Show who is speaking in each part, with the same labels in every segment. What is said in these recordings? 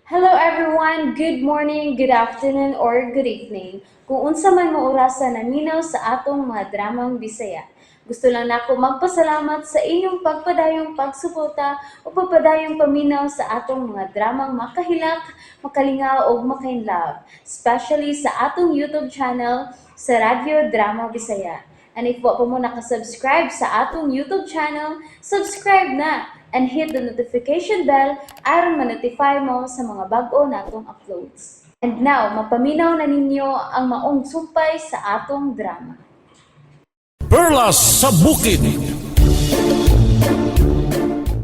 Speaker 1: Hello everyone! Good morning, good afternoon, or good evening. Kung unsa man mo orasa naminaw sa atong mga dramang Bisaya. Gusto lang nako magpasalamat sa inyong pagpadayong pagsuporta o pagpadayong paminaw sa atong mga dramang makahilak, makalingaw ug makainlove, especially sa atong YouTube channel sa Radyo Drama Bisaya. And if wa pa mo nakasubscribe sa atong YouTube channel, subscribe na and hit the notification bell aron ma-notify mo sa mga bag-o natong uploads. And now, mapaminaw na ninyo ang maong sumpay sa atong drama.
Speaker 2: Perlas sa Bukid.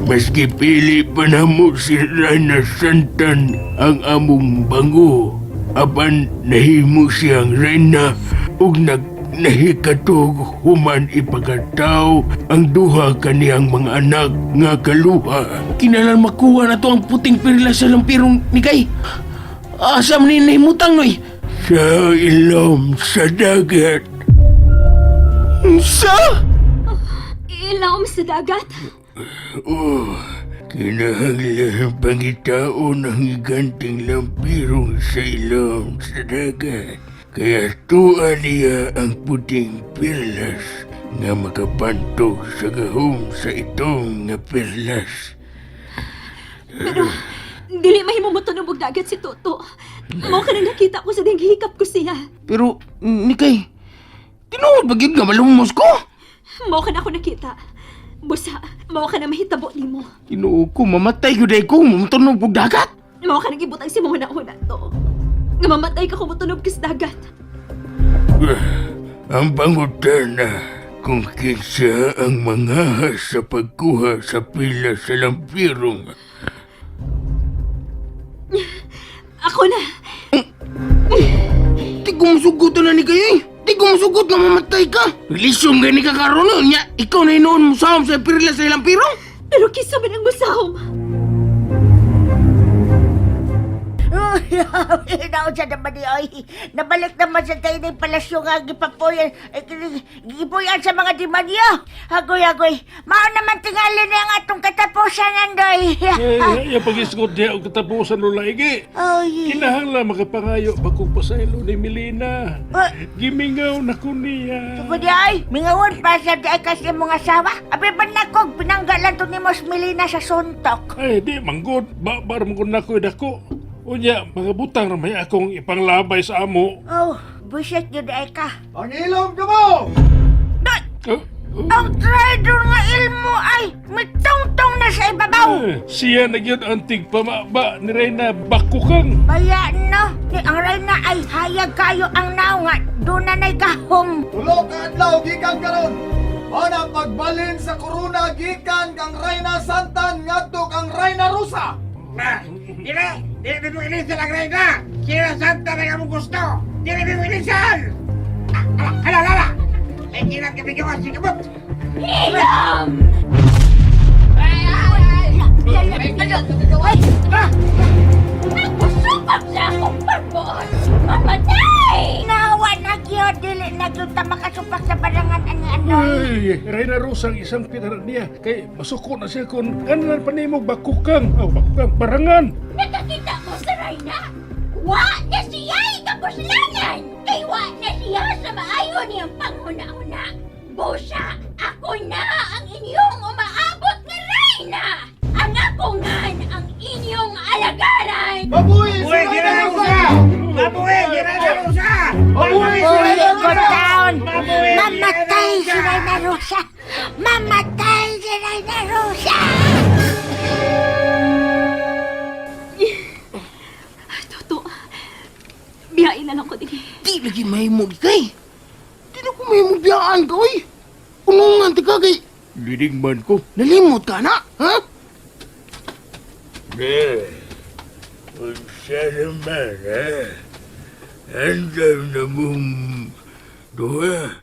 Speaker 3: Maski pili pa namo si Rana Santan ang among bango. Apan nahimo siyang reyna ug nag nahikatog human ipagkataw ang duha kaniyang mga anak nga kaluha.
Speaker 4: Kinalan makuha na to ang puting perla sa lampirong ni Kay. Asa man ni nahimutang, noy?
Speaker 3: Sa ilom sa dagat.
Speaker 4: Sa?
Speaker 5: Ilawom sa dagat?
Speaker 3: Oh, kinahanglan pangitaon ang higanting lampirong sa ilom sa dagat. Kaya tuwa niya ang puting perlas nga makapantog sa gahom sa itong nga perlas.
Speaker 5: Pero dili mahimo mo tunog og dagat si Toto. Mao ka nang nakita ko sa ding hikap ko siya.
Speaker 4: Pero, ni Kay, tinuod ba gyud nga malumos ko?
Speaker 5: Mao ka na ako nakita. Busa, mao ka na mahitabo nimo.
Speaker 4: Tinuod ko, mamatay gyud ay ko, matunog og dagat.
Speaker 5: Mao ka nang ibutang si mga nauna to. Nga mamatay ka kung motunog ka sa dagat.
Speaker 3: Ang pangutana kung kinsa ang mangahas sa pagkuha sa pila sa lampirong.
Speaker 5: Ako na.
Speaker 4: Di ko musugot na ni Kay, eh. Di ko musugot nga mamatay ka. Lisong gani ka karon no? Nya, ikaw na inoon mo sa perla sa lampirong.
Speaker 5: Pero kisa man ang musahom.
Speaker 6: Naon sa naman ni Oy. Nabalik naman sa tayo ng palasyo nga gipapuyan, eh, gipuyan sa mga demonyo. Agoy, agoy. Mao naman tingali na ang atong katapusan, Andoy.
Speaker 7: Eh, yung pag-isgot niya ang katapusan, Lola Igi.
Speaker 6: Oy.
Speaker 7: Kinahanglan makapangayo bakong pasaylo ni Melina.
Speaker 6: Oy.
Speaker 7: Gimingaw na ko niya.
Speaker 6: Tungkol di ay, mingawon pa sa di ay kasi mong asawa. Abi ba na kog, pinanggalan to ni Mos Melina sa suntok.
Speaker 7: Ay, di, manggod. Babar manggod na ko dako. Unya, mga butang na may akong ipanglabay sa amo.
Speaker 6: Oh, buset yun ay ka.
Speaker 8: Pangilom ka mo!
Speaker 6: Doy,
Speaker 7: Oh, oh.
Speaker 6: ang traidor nga ilmo ay, mitungtong na sa ibabaw.
Speaker 7: Eh, siya na gyud ang tigpamaba ni Reyna Bakukang.
Speaker 6: Baya no, ni ang reyna ay hayag kayo ang naong nga, doon na na'y gahom.
Speaker 8: Tulo ka adlaw gikan karon. Ana pagbalin sa korona gikan kang Reyna Santan ngadto kang Reyna Rosa.
Speaker 9: Ma, dili, dili mo ilisan ang reyna. Sila Santa na among gusto. Dili mo ilisan. Ala, ala, ala. Ay, kinat ka bigyan si kabot.
Speaker 5: Nagpasupak sa akong pagbuot! Mamatay!
Speaker 6: Nawa na gyud, dili na gyud ta makasupak sa barangan ani Andoy.
Speaker 7: Ay, Reyna Rosa ang isang pinaran niya. Kay masuko na siya kung kanan pa nimo Bakukang. Oh, Bakukang, barangan.
Speaker 10: Nakakita mo sa Reyna? Wa na siya ikapuslanan! Kay wa na siya sa maayo niyang panghuna-huna. Busa, ako na ang inyong umaabot nga Reyna! Ang ako ngan ang inyong alagaran!
Speaker 8: Mabuhi si
Speaker 9: Mabuhi si
Speaker 8: Reyna
Speaker 9: Reyna
Speaker 8: Rosa!
Speaker 9: Rosa! Mabuhi si Reyna Rosa!
Speaker 8: Mabuhi si
Speaker 6: Uy,
Speaker 8: Reyna Rosa!
Speaker 6: taon.
Speaker 9: Mabuhi si
Speaker 6: Mamatay si
Speaker 9: Reyna
Speaker 6: Reyna Rosa. Mamatay si Reyna Rosa.
Speaker 5: Toto, biyain na lang ko din.
Speaker 4: Di lagi mahimo ni Kay. Di na ko mahimo biyaan ka, oy. Unungan ti ka kay
Speaker 3: Linigman ko.
Speaker 4: nalimot ka na, ha?
Speaker 3: Ne, unsa naman ha? Andam na mong duha.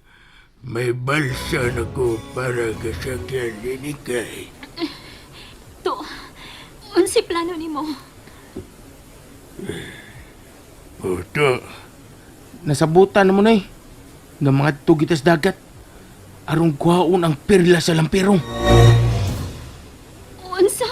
Speaker 3: May balsa na ko para kasakyan ni Kay.
Speaker 5: To, unsi plano nimo?
Speaker 3: Oto,
Speaker 4: Nasabutan na mo na eh. Nga mga tugitas dagat. Arong kuhaon ang perla sa lampirong.
Speaker 5: Unsa?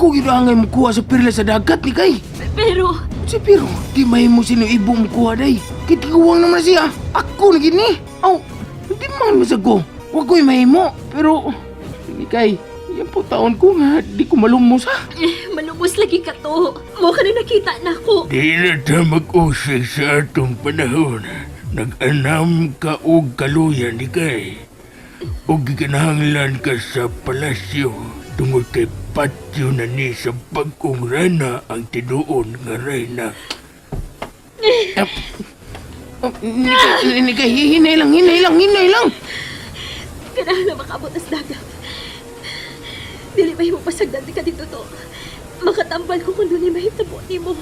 Speaker 4: Ako gyud angay mukuha sa perla sa dagat ni kay.
Speaker 5: Pero,
Speaker 4: Si pero di mahimo sino ibo mukuha day. Kay tiguwang naman siya. Ako na gid ni. Aw, di man masago. Wa ko'y mahimo. Pero ni kay, yan po taon ko nga di ko malumos ha.
Speaker 5: eh, malubos lagi ka to. Mo ka na nakita na ako.
Speaker 3: Di na ta mag-usig sa atong panahon. Nag-anam ka og kaluya ni kay. Og gikinahanglan ka sa palasyo tungod kay patyo na ni sa bag-ong reyna ang tinuon nga reyna.
Speaker 4: Oh, ni kay, hinay lang, hinay lang, hinay lang.
Speaker 5: Kailangan na makaabot as dagat. Dili mahimo pasagdan di ka dito to. Makatambal ko kung dunay mahitabo nimo.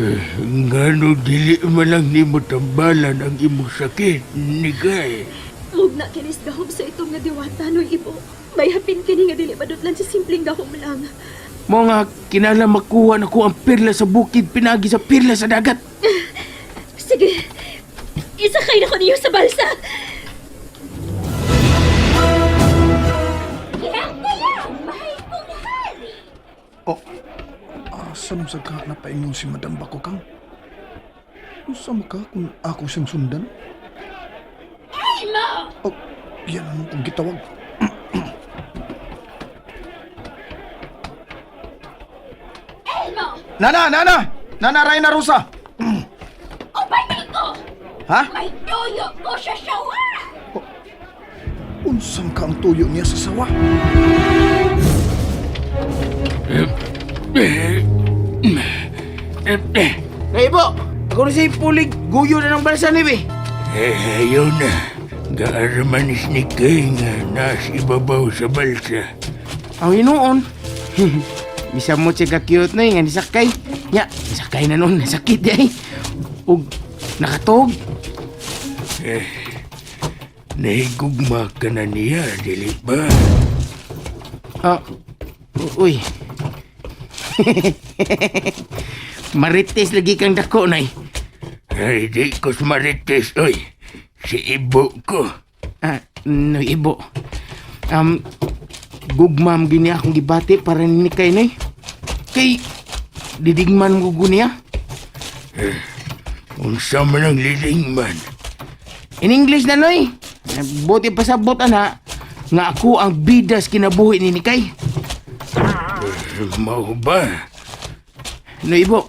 Speaker 3: Eh, ngano dili man lang nimo tambalan ang imong sakit ni kay.
Speaker 5: Mugna kinis gahom sa itong nga diwata no ibo. May hapin kini nga dili madutlan sa simpleng gahom lang.
Speaker 4: Mo nga kinahanglan makuha na ko ang perla sa bukid pinagi sa perla sa dagat.
Speaker 5: Sige, isakay na ko niyo sa balsa.
Speaker 10: Kaya, mahal kong hari!
Speaker 8: Oh, asa mo sa ka napaingon si Madam Bakukang? Unsa mo ka kung ako siyang sundan?
Speaker 10: Elmo!
Speaker 8: Oh, yan naman kong gitawag.
Speaker 10: Elmo!
Speaker 8: Nana, nana! Nana Reyna Rosa!
Speaker 10: Ubanin ko!
Speaker 8: Ha?
Speaker 10: May tuyo ko sa sawa!
Speaker 8: Unsam ka ang tuyo niya sa sawa?
Speaker 4: Naibo, ako na si Pulig, guyo na ng balsa ni be.
Speaker 3: Eh, ayaw na. Gaaramanis ni kay nga nas ibabaw sa balsa.
Speaker 4: Ang hinuon. Bisa mo siya ka-cute na eh, nga nisakay. Nya, nisakay na noon, nasakit eh. Ug, nakatog.
Speaker 3: Eh, nahigugma ka na niya, dili ba?
Speaker 4: Ah, uy. Marites lagi kang dako, nay.
Speaker 3: Ay, di ko marites, oy. Si ibo ko.
Speaker 4: Ah, no, ibo. Um, gugmam gini akong gibati para ni kay nay. Kay, didigman mo niya.
Speaker 3: Unsa man ang lilingman.
Speaker 4: In English na, noy. Buti pasabot, ana, nga ako ang bidas kinabuhi ni Nikay.
Speaker 3: Mao ba?
Speaker 4: No, ibo,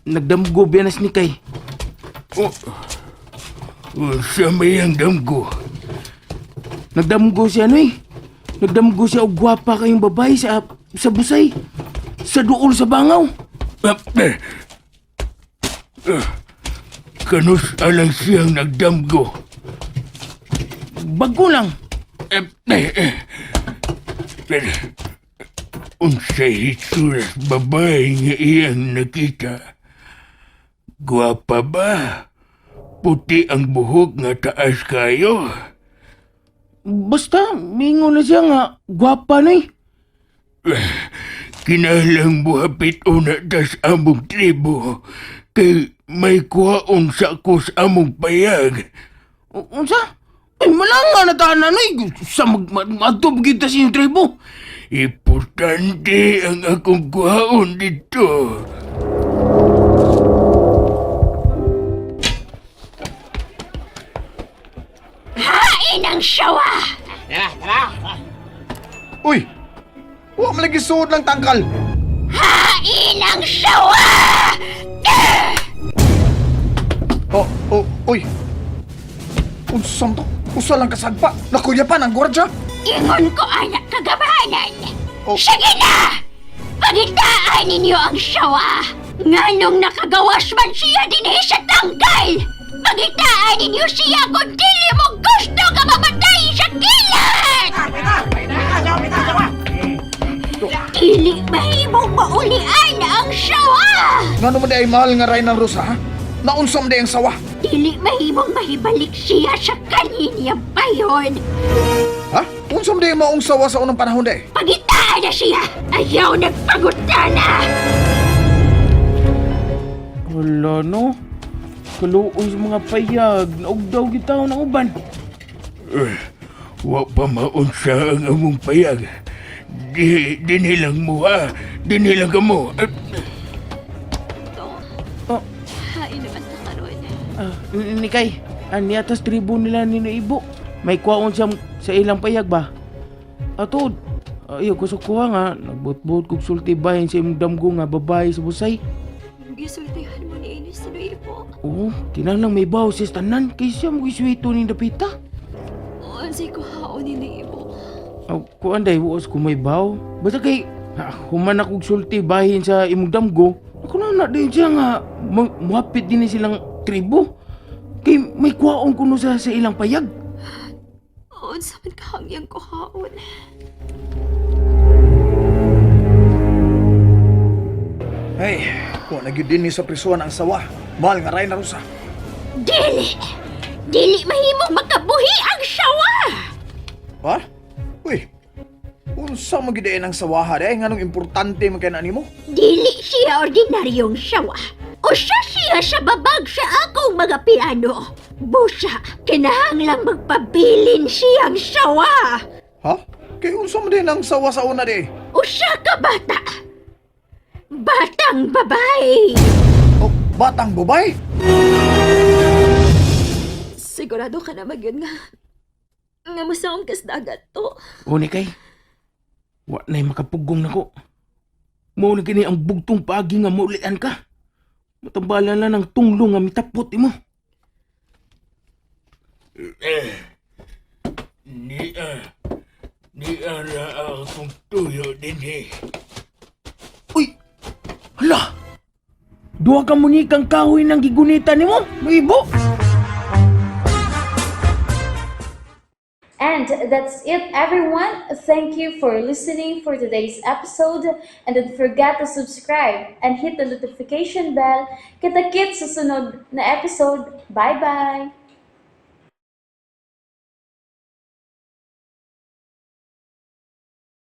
Speaker 4: nagdamgo biyanas ni Kay.
Speaker 3: Oh, unsa may ang damgo?
Speaker 4: Nagdamgo siya, noy. Nagdamgo siya og gwapa kayong babae sa busay. Sa duol sa bangaw.
Speaker 3: Ah, eh. Ah, Kanus alang siyang nagdamgo.
Speaker 4: Bago lang.
Speaker 3: Eh, eh, eh. Pero, unsay hitsura sa babae nga iyang nakita? Gwapa ba? Puti ang buhok nga taas kayo.
Speaker 4: Basta, mingon na siya nga, gwapa, noy.
Speaker 3: Kinahanglang buhapit una tas among tribo. Kay may kuhaon sa ko sa among payag.
Speaker 4: Unsa? Ay, malanga na tanan, noy. Sa mag-adob kita sa inyong tribo.
Speaker 3: Importante ang akong kuhaon dito.
Speaker 10: Hain ang sawa!
Speaker 8: Uy! Wa man lagi suod lang tangkal.
Speaker 10: Hain ang sawa!
Speaker 8: Oh, oh, uy. Unsam to? Usa lang kasagpa. Nakuyapan ang gwardya.
Speaker 10: Ingon ko anak kagabahanan!
Speaker 8: Oh.
Speaker 10: Sige na! Pagitaan ninyo ang sawa! Nganong nakagawas man siya dinhi sa tangkal! Pagitaan ninyo siya kung dili mo gusto nga mamatay sa kilat! Dili mahimong maulian ang sawa!
Speaker 8: Ngano man di ay mahal nga Reyna Rosa, ha? Naunsam di ang sawa.
Speaker 10: Dili mahimong mahibalik siya sa kaniniyang payon!
Speaker 8: Ha? Unsam di ang maong sawa sa unang panahon di?
Speaker 10: Pagitaan na siya! Ayaw nagpagutana!
Speaker 4: Wala, no. Kaluoy sa mga payag. Naugdaw kita ng uban.
Speaker 3: Eh, wa pa maunsa ang among payag. Di, dinhi lang mo ha. Dinhi lang ka mo.
Speaker 5: To,
Speaker 4: Oh,
Speaker 5: hain naman ta karon.
Speaker 4: Nikay, niatas tribo nila ni Ibo. May kwaon siya sa ilang payag ba? Ato, ayaw ko sa kuha nga, nagbot-bot kog sulti bahin sa imong damgo nga babae sa busay.
Speaker 5: Gisultihan mo ni ini si Noibo.
Speaker 4: Oo, kinahanglang may baw siya sa tanan, kay siya mo giswito ni dapita.
Speaker 5: Unsay kuhaon ni Noibo.
Speaker 4: Aw, kuan day, wuos ko may baw. Basta kay, ha, human akong sulti bahin sa imong damgo, ako na na din siya nga, muhapit din ni silang tribo. Kay may kwaon kuno sa ilang payag.
Speaker 5: Unsa man kahangyang kuhaon.
Speaker 8: Hey, wa na gyud dinhi sa prisuan ang sawa. Mahal nga Reyna Rosa.
Speaker 10: Dili! Dili mahimong makabuhi ang sawa!
Speaker 8: Ha? Uy. Unsa man gyud ang sawaha day nganong importante man kay na nimo?
Speaker 10: Dili siya ordinaryong sawa. Usa siya sa babag sa akong mga piano. Busa, kinahanglang magpabilin siyang sawa.
Speaker 8: Ha? Kay unsa man din ang sawa sa una day?
Speaker 10: Usa ka bata. Batang babae.
Speaker 8: Oh, batang babae?
Speaker 5: Sigurado ka na magyud nga nga masaong kas dagat to.
Speaker 4: O ni kay, wa na'y makapugong nako. Mao na gini ang bugtong paagi nga maulian ka. Matambala na ng tunglo nga mitapot imo.
Speaker 3: Niya. Niya ra akong tuyo dinhi.
Speaker 4: Uy! Hala! Duha ka munikang kahoy ng gigunita nimo, Ibo!
Speaker 1: And that's it, everyone. Thank you for listening for today's episode. And don't forget to subscribe and hit the notification bell. Kita-kits sa sunod na episode. Bye-bye!